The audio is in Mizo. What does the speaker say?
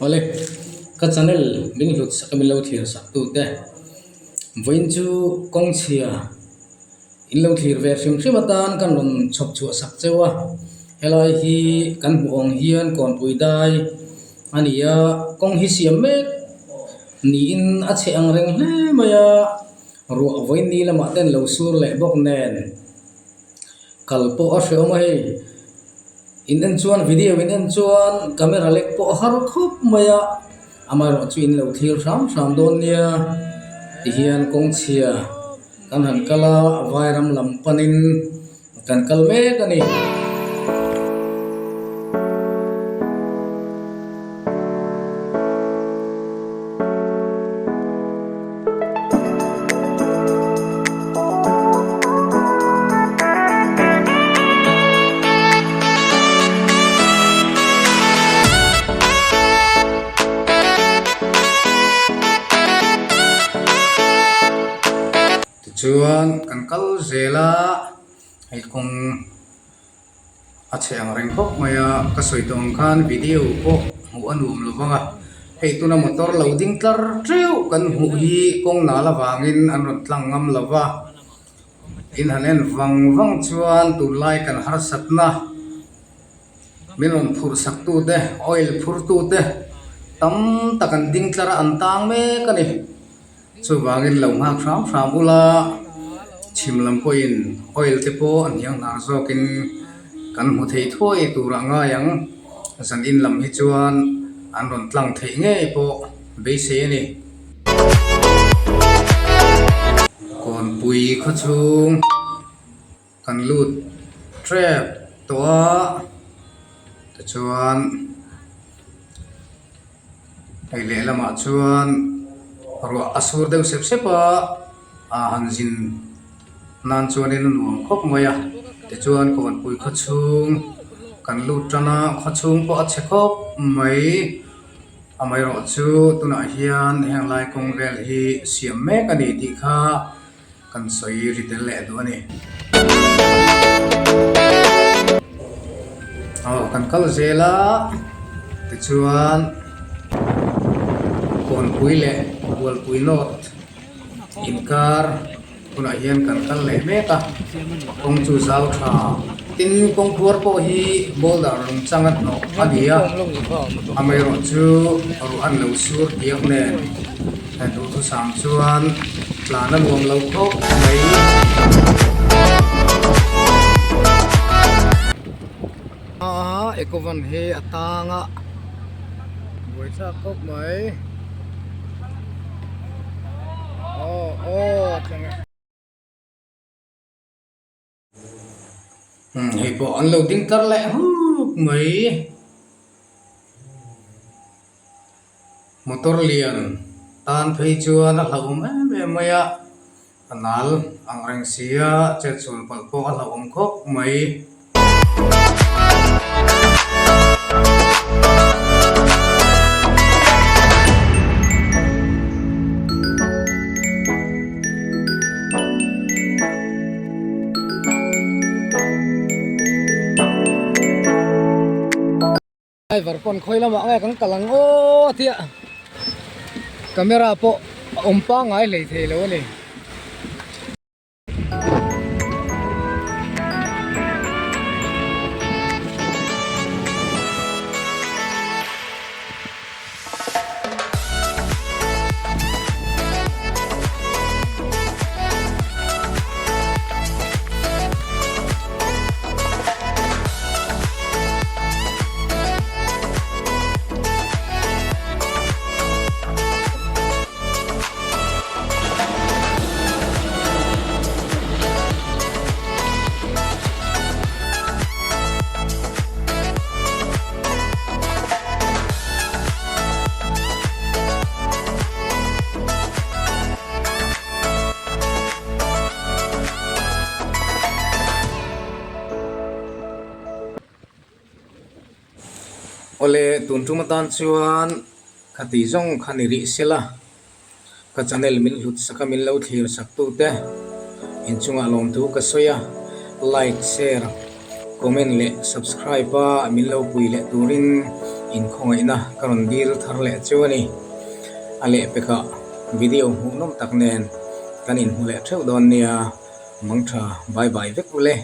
Awle, ka channel min hlut sak a min lo thlir sak tu te, vawiin chu kawng chhia in lo thlir ve hrim hrim atan kan rawn chhawp chhuah sak cheu a, helai hi kan hmuh ang hian kawnpui dai a ni a, kawng hi siam mek niin a chhe ang reng hle mai a, ruah vawiin ni lamah te an lo sur leh bawk nen. Kal pawh a hrehawm a hei. In en chuan video in en chuan camera lek pawh a har khawp mai a, amaherawh chu in lo thlir hram hram dawn nia tihian kawng chhia kan han kal a, vai ram lam panin kan kal mek a ni. Tichuan kan kal zel a, hei kawng. A chhe ang reng khawp mai a, ka sawi tawh ang khan video pawh hmuh a nuam lo vang a, hei tuna motor lo ding tlar teuh kan hmuh hi kawng nal avangin an rawn tlang ngam lo va, in han en vang vang chuan tunlai kan harsatna min rawn phurh sak tute oil phur tute tam tak an ding tlar a an tang mek a ni. Chuvangin lo nghak hram hram ula, chhim lam pawhin oil te pawh a hniang hnar zawkin kan hmu thei thuai turah ngai ang. Zan in lam hi chuan an rawn tlang theih ngei pawh beisei a ni. Kawnpui khawchhung kan lut tep tawh a, tichuan. Hei lehlamah chuan ruah a sur deuh sep sep a, ah han zin nan chuanin a nuam khawp mai a, tichuan kawnpui khaw chhung kan lut tan a, khaw chhung pawh a chhe khawp mai, amaherawh chu tunah hian heng lai kawng vel hi siam mek a ni tih kha. Kan sawi ri tel leh duh a ni. Aw kan kal zel a tichuan Kawnpui leh Bualpui North inkar hunah hian kan kal leh mek a, kawng chu zau tha. Tin kawngkhuar pawh hi boulder lung changa hnawh a ni a, amaherawhchu ruah an lo sur diak nen. He duhthusam chuan tlan a nuam lo khawp mai. A ecovan hi a tang a buaithlak khawp mai. Aw aw a thleng e. Hei pawh an lo ding tlar leh huk mai. Motor lian tan phei chuan a hlauhawm em em mai a, a nal ang reng si a, chet chhuan palh pawh a hlauhawm khawp mai. Driver pawn khawi lamah nge kan kal ang aw tia camera pawh a awm pangngai hlei thei lo a ni. Awle tun tum atan chuan khati zawng kha ni rih sela ka channel min hlut sak a min lo thlir sak tute inchungah lawmthu ka sawi a like share comment leh subscribe a min lo pui leh turin. Inkhawngaihna ka rawn dil thar leh chu a ni. A lehpekah video hmuhnawm tak nen kan inhmu leh theuh dawn nia. Mangtha bye bye vek u le.